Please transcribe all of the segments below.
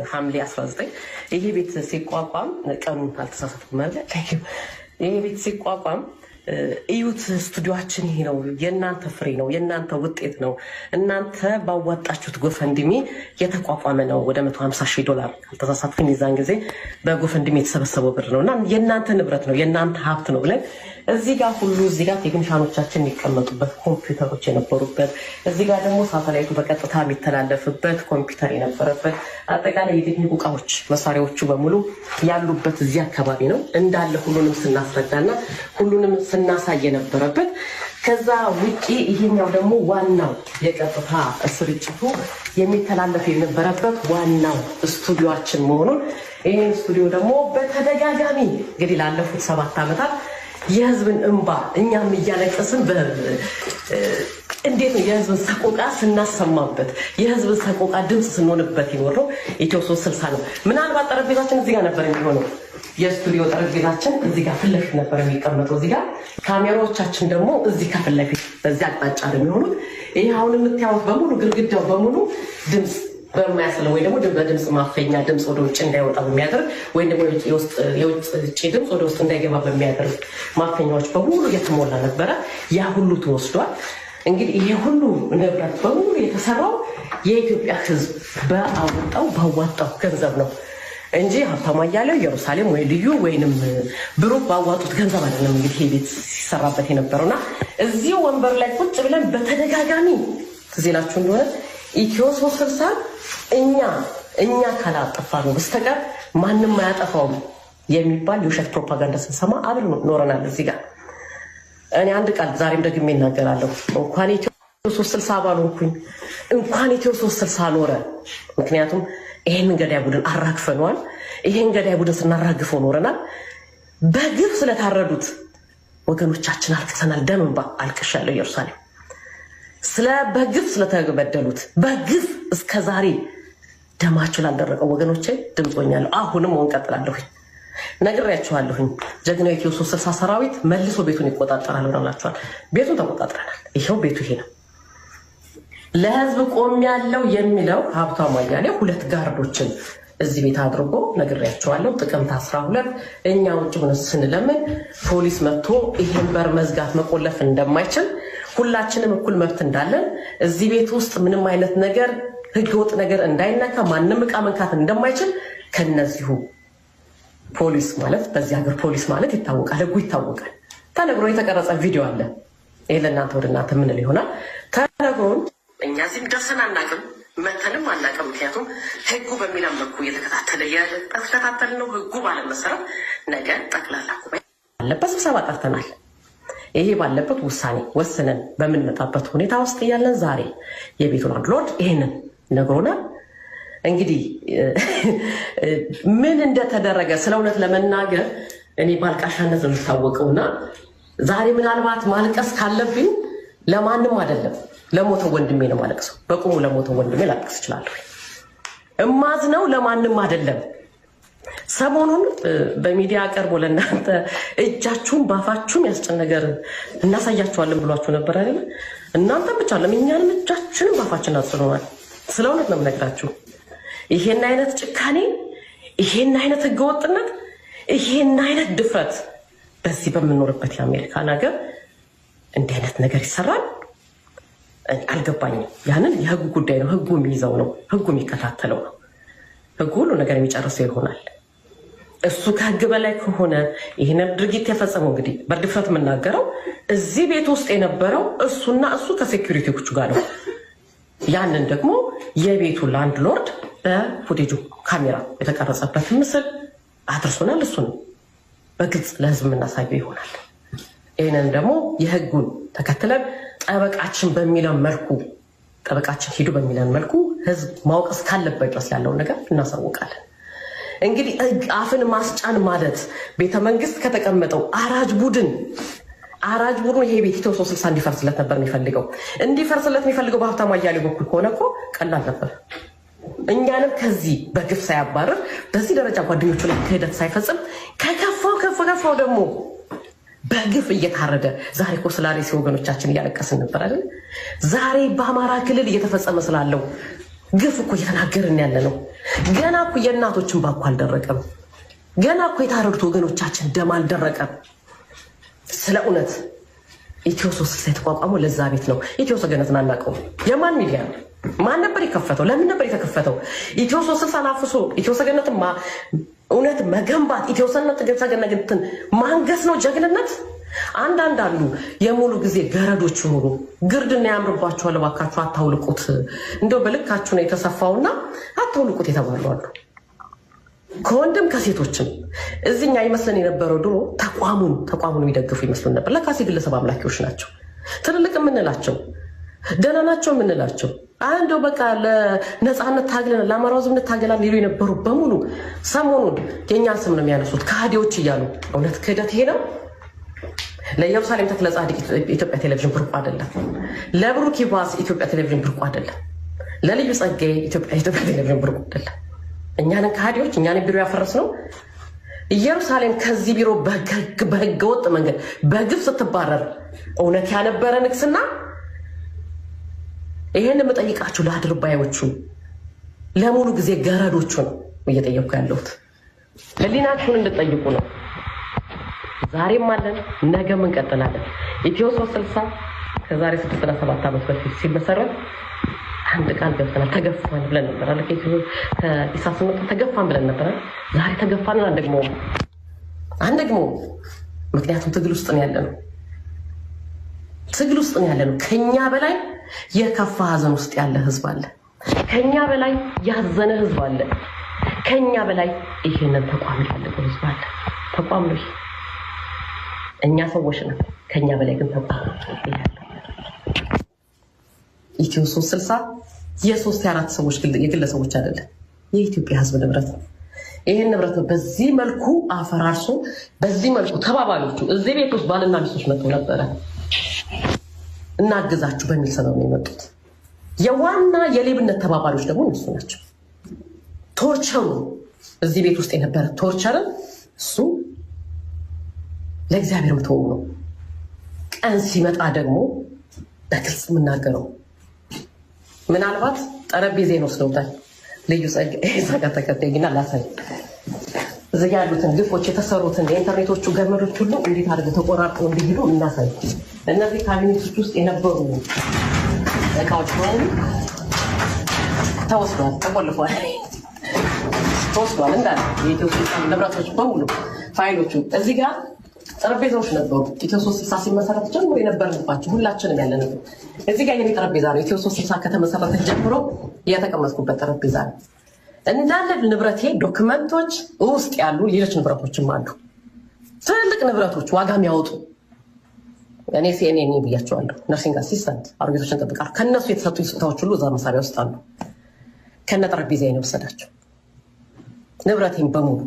ሐምሌ 19 ይሄ ቤት ሲቋቋም፣ ቀኑን አልተሳሳትኩም ማለት፣ ይሄ ቤት ሲቋቋም እዩት፣ ስቱዲዮችን ይሄ ነው፣ የእናንተ ፍሬ ነው፣ የእናንተ ውጤት ነው። እናንተ ባዋጣችሁት GoFundMe የተቋቋመ ነው። ወደ 150 ሺህ ዶላር ካልተሳሳትኩኝ የዛን ጊዜ በ GoFundMe የተሰበሰበው ብር ነው እና የእናንተ ንብረት ነው፣ የእናንተ ሀብት ነው ብለን እዚህ ጋር ሁሉ እዚህ ጋር ቴክኒሻኖቻችን የሚቀመጡበት ኮምፒውተሮች የነበሩበት፣ እዚህ ጋር ደግሞ ሳተላይቱ በቀጥታ የሚተላለፍበት ኮምፒውተር የነበረበት፣ አጠቃላይ የቴክኒክ እቃዎች መሳሪያዎቹ በሙሉ ያሉበት እዚህ አካባቢ ነው እንዳለ ሁሉንም ስናስረዳና ሁሉንም ስናሳይ የነበረበት። ከዛ ውጪ ይሄኛው ደግሞ ዋናው የቀጥታ ስርጭቱ የሚተላለፍ የነበረበት ዋናው ስቱዲዮችን መሆኑን፣ ይህን ስቱዲዮ ደግሞ በተደጋጋሚ እንግዲህ ላለፉት 7 ዓመታት የህዝብን እንባ እኛም እያለቀስን እንዴት ነው የህዝብን ሰቆቃ ስናሰማበት፣ የህዝብን ሰቆቃ ድምፅ ስንሆንበት የኖርነው ኢትዮ 360 ነው። ምናልባት ጠረጴዛችን እዚህ ጋር ነበር የሚሆነው። የስቱዲዮ ጠረጴዛችን እዚህ ጋር ፊት ለፊት ነበር የሚቀመጠው። እዚህ ጋር ካሜራዎቻችን ደግሞ እዚህ ከፊት ለፊት በዚህ አቅጣጫ ነው የሚሆኑት። ይህ አሁን የምታዩት በሙሉ ግድግዳው በሙሉ ድምፅ በማያስለው ወይ ደግሞ በድምፅ ማፈኛ ድምፅ ወደ ውጭ እንዳይወጣ በሚያደርግ ወይም ደግሞ የውጭ ድምፅ ወደ ውስጥ እንዳይገባ በሚያደርግ ማፈኛዎች በሙሉ እየተሞላ ነበረ። ያ ሁሉ ተወስዷል። እንግዲህ ይሄ ሁሉ ንብረት በሙሉ የተሰራው የኢትዮጵያ ሕዝብ በአወጣው ባዋጣው ገንዘብ ነው እንጂ ሀብታሙ አያሌው፣ ኢየሩሳሌም ወይ ልዩ ወይንም ብሩክ ባዋጡት ገንዘብ አይደለም። እንግዲህ ይሄ ቤት ሲሰራበት የነበረውና እዚሁ ወንበር ላይ ቁጭ ብለን በተደጋጋሚ ትዝ ይላችሁ እንደሆነ ኢትዮ 360 እኛ ካላጠፋነው በስተቀር ማንም አያጠፋውም የሚባል የውሸት ፕሮፓጋንዳ ስንሰማ አብረን ኖረናል። እዚህ ጋር እኔ አንድ ቃል ዛሬም ደግሜ እናገራለሁ። እንኳን ኢትዮ 360 አባል ሆንኩኝ፣ እንኳን ኢትዮ 360 ኖረ። ምክንያቱም ይሄንን ገዳይ ቡድን አራግፈነዋል። ይሄን ገዳይ ቡድን ስናራግፈው ኖረናል። በግፍ ስለታረዱት ወገኖቻችን አልቅሰናል። ደም እንባ አልቅሻለሁ። ኢየሩሳሌም ስለ በግፍ ስለተበደሉት፣ በግፍ እስከ ዛሬ ደማቸው ላልደረቀው ወገኖቼ ድምፅ ሆኛለሁ። አሁንም እንቀጥላለሁኝ። ነግሬያችኋለሁኝ። ጀግናው ኢትዮ 360 ሰራዊት መልሶ ቤቱን ይቆጣጠራል ብለናቸዋል። ቤቱን ተቆጣጥረናል። ይኸው ቤቱ ይሄ ነው። ለህዝብ ቆም ያለው የሚለው ሀብታሙ አያሌው ሁለት guard ኦችን እዚህ ቤት አድርጎ ነግሬያቸዋለሁ። ጥቅምት 12 እኛ ውጭ ሆነን ስንለምን ፖሊስ መጥቶ ይሄን በር መዝጋት መቆለፍ እንደማይችል፣ ሁላችንም እኩል መብት እንዳለን፣ እዚህ ቤት ውስጥ ምንም አይነት ነገር ህገወጥ ነገር እንዳይነካ፣ ማንም እቃ መንካት እንደማይችል ከነዚሁ ፖሊስ፣ ማለት በዚህ ሀገር ፖሊስ ማለት ይታወቃል፣ ህጉ ይታወቃል። ተነግሮ የተቀረጸ ቪዲዮ አለ። ይህ ለእናንተ ወደ እናንተ ምንል ይሆናል። ተነግሮን እኛ እዚህም ደርሰን አናውቅም፣ መተንም አናውቅም። ምክንያቱም ህጉ በሚለን መልኩ እየተከታተለ እየተከታተል ነው። ህጉ ባለመሰረት ነገ ጠቅላላ ጉባኤ ባለበት ስብሰባ ጠርተናል። ይሄ ባለበት ውሳኔ ወስነን በምንመጣበት ሁኔታ ውስጥ እያለን ዛሬ የቤቱ landlord ይሄንን ነግሮናል። እንግዲህ ምን እንደተደረገ ስለ እውነት ለመናገር እኔ በአልቃሻነት ነው የምታወቀው እና ዛሬ ምናልባት ማልቀስ ካለብኝ ለማንም አይደለም፣ ለሞተው ወንድሜ ነው ማለቅሰው። በቁሙ ለሞተው ወንድሜ ላለቅስ እችላለሁ። እማዝነው ለማንም አይደለም። ሰሞኑን በሚዲያ ቀርቦ ለእናንተ እጃችሁን ባፋችሁም ያስጭን ነገር እናሳያችኋለን ብሏችሁ ነበር አይደለ? እናንተም ብቻ አይደለም፣ እኛንም እጃችንን ባፋችን አጽኖናል። ስለ እውነት ነው የምነግራችሁ። ይሄን አይነት ጭካኔ፣ ይሄን አይነት ህገወጥነት፣ ይሄን አይነት ድፍረት በዚህ በምንኖርበት የአሜሪካን ሀገር እንዲህ አይነት ነገር ይሰራል? አልገባኝም። ያንን የህጉ ጉዳይ ነው። ህጉ የሚይዘው ነው። ህጉ የሚከታተለው ነው። ህጉ ሁሉ ነገር የሚጨርሰው ይሆናል። እሱ ከህግ በላይ ከሆነ ይህንን ድርጊት የፈጸመው፣ እንግዲህ በድፍረት የምናገረው እዚህ ቤት ውስጥ የነበረው እሱና እሱ ከ security ዎቹ ጋር ነው። ያንን ደግሞ የቤቱ landlord በ footage ኡ ካሜራ የተቀረጸበትን ምስል አድርሶናል። እሱን በግልጽ ለህዝብ የምናሳየው ይሆናል። ይህንን ደግሞ የህጉን ተከትለን ጠበቃችን በሚለን መልኩ፣ ጠበቃችን ሂዱ በሚለን መልኩ ህዝብ ማወቅ እስካለበት ድረስ ያለውን ነገር እናሳውቃለን። እንግዲህ አፍን ማስጫን ማለት ቤተ መንግስት ከተቀመጠው አራጅ ቡድን፣ አራጅ ቡድኑ ይሄ ቤት ኢትዮ 360 እንዲፈርስለት ነበር የሚፈልገው። እንዲፈርስለት የሚፈልገው በሀብታሙ አያሌው በኩል ከሆነ እኮ ቀላል ነበር። እኛንም ከዚህ በግፍ ሳያባርር፣ በዚህ ደረጃ ጓደኞቹ ላይ ክህደት ሳይፈጽም፣ ከከፋው ከፍ ከፋው ደግሞ በግፍ እየታረደ፣ ዛሬ እኮ ስለ አርሲ ወገኖቻችን እያለቀስን ነበር አይደል? ዛሬ በአማራ ክልል እየተፈጸመ ስላለው ግፍ እኮ እየተናገርን ያለ ነው። ገና እኮ የእናቶች እንባ እኮ አልደረቀም። ገና እኮ የታረዱት ወገኖቻችን ደም አልደረቀም። ስለ እውነት ኢትዮ 360 የተቋቋመው ለዛ ቤት ነው። ኢትዮ ሰገነትን አናውቀውም። የማን ሚዲያ ነው? ማን ነበር የከፈተው? ለምን ነበር የተከፈተው? ኢትዮ 360 አፍርሶ ኢትዮ ሰገነትን እውነት መገንባት፣ ኢትዮ ሰገነትን ማንገስ ነው ጀግንነት? አንዳንድ አሉ የሙሉ ጊዜ ገረዶች ሆኑ። ግርድና ያምርባችኋል፣ እባካችሁ አታውልቁት፣ እንደው በልካችሁ ነው የተሰፋውና አታውልቁት የተባሉ አሉ። ከወንድም ከሴቶችም እዚኛ ይመስለን የነበረው ድሮ ተቋሙን የሚደግፉ ይመስሉን ነበር። ለካሴ ግለሰብ አምላኪዎች ናቸው። ትልልቅ የምንላቸው፣ ደህና ናቸው የምንላቸው፣ እንደው በቃ ለነፃነት ታግለናል፣ ለአማራው ሕዝብ እንታገላለን ሊሉ የነበሩ በሙሉ ሰሞኑን የእኛን ስም ነው የሚያነሱት ከሃዲዎች እያሉ። እውነት ክህደት ይሄ ነው? ለኢየሩሳሌም ተክለ ጻድቅ ኢትዮጵያ ቴሌቪዥን ብርቁ አይደለም። ለብሩክ ይባስ ኢትዮጵያ ቴሌቪዥን ብርቁ አይደለም። ለልዩ ጸጋዬ ኢትዮጵያ ቴሌቪዥን ብርቁ አይደለም። እኛንን ከሃዲዎች፣ እኛንን ቢሮ ያፈረስ ነው። ኢየሩሳሌም ከዚህ ቢሮ በህገ ወጥ መንገድ በግፍ ስትባረር እውነት ያነበረ ንግስና? ይሄን የምጠይቃችሁ ለአድርባዮቹ፣ ለሙሉ ጊዜ ገረዶቹ ነው እየጠየኩ ያለሁት። ህሊናችሁን እንድጠይቁ ነው። ዛሬም አለን፣ ነገም እንቀጥላለን። ኢትዮ 360 ከዛሬ 6 እና 7 ዓመት በፊት ሲመሰረት አንድ ቃል ገብተናል። ተገፋን ብለን ነበር አለ። ከኢሳት ስንወጣ ተገፋን ብለን ነበር። ዛሬ ተገፋን አንደግመውም፣ አንደግመውም። ምክንያቱም ትግል ውስጥ ነው ያለነው። ትግል ውስጥ ነው ያለነው። ከኛ በላይ የከፋ ሀዘን ውስጥ ያለ ህዝብ አለ። ከኛ በላይ ያዘነ ህዝብ አለ። ከኛ በላይ ይሄንን ተቋም የፈለገው ህዝብ አለ። ተቋም ነው ይሄ። እኛ ሰዎች ነን። ከኛ በላይ ግን ተቋም ያለው ኢትዮ 360 የሶስት የአራት ሰዎች የግለሰቦች አይደለም፣ የኢትዮጵያ ህዝብ ንብረት ነው። ይህን ንብረት ነው በዚህ መልኩ አፈራርሶ፣ በዚህ መልኩ ተባባሪዎቹ እዚህ ቤት ውስጥ ባልና ሚስቶች መጥተው ነበረ። እናግዛችሁ በሚል ሰበብ ነው የመጡት። የዋና የሌብነት ተባባሪዎች ደግሞ እነሱ ናቸው። Torture ኡ እዚህ ቤት ውስጥ የነበረ torture ን እሱ ለእግዚአብሔር ምተው ነው። ቀን ሲመጣ ደግሞ በግልጽ የምናገረው፣ ምናልባት ጠረጴዛዬን ወስደውታል። ልዩ ጸጋ ተከታይና ላሳይ። እዚህ ያሉትን ግፎች፣ የተሰሩትን የኢንተርኔቶቹ ገመዶች ሁሉ እንዴት አድርገው ተቆራርጠው እንዲሄዱ እናሳይ። እነዚህ ካቢኔቶች ውስጥ የነበሩ እቃዎች በሙሉ ተወስደዋል፣ ተቆልፈዋል፣ ተወስደዋል። እንዳለ የኢትዮ ንብረቶች በሙሉ፣ ፋይሎቹ፣ እዚህ ጋር ጠረጴዛዎች ነበሩ። ኢትዮ 360 ሲመሰረት ጀምሮ የነበርንባቸው፣ ሁላችንም ያለንበት። እዚህ ጋር የኔ ጠረጴዛ ነው። ኢትዮ 360 ከተመሰረተ ጀምሮ የተቀመጥኩበት ጠረጴዛ ነው። እንዳለ ንብረቴ፣ ዶክመንቶች ውስጥ ያሉ ሌሎች ንብረቶችም አሉ። ትልልቅ ንብረቶች፣ ዋጋ የሚያወጡ። እኔ CNA ብያቸዋለሁ። Nursing assistant፣ አሮጊቶችን ጠብቃለሁ። ከእነሱ የተሰጡ ስጦታዎች ሁሉ እዛ መሳቢያ ውስጥ አሉ። ከነ ጠረጴዛ ነው የወሰዳቸው ንብረቴን በሙሉ።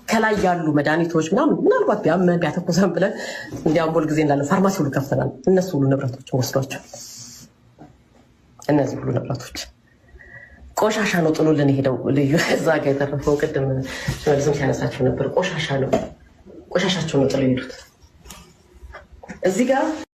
ከላይ ያሉ መድኃኒቶች ምናምን፣ ምናልባት ቢያመን ቢያተኩሰን ብለን እንዲያውም ሁል ጊዜ እንዳለ ፋርማሲ ሁሉ ከፍተናል። እነሱ ሁሉ ንብረቶች ወስዷቸው፣ እነዚህ ሁሉ ንብረቶች ቆሻሻ ነው ጥሎልን የሄደው። ልዩ እዛ ጋ የተረፈው ቅድም ሽመልስም ሲያነሳቸው ነበር። ቆሻሻ ነው፣ ቆሻሻቸው ነው ጥለው የሄዱት እዚህ ጋር።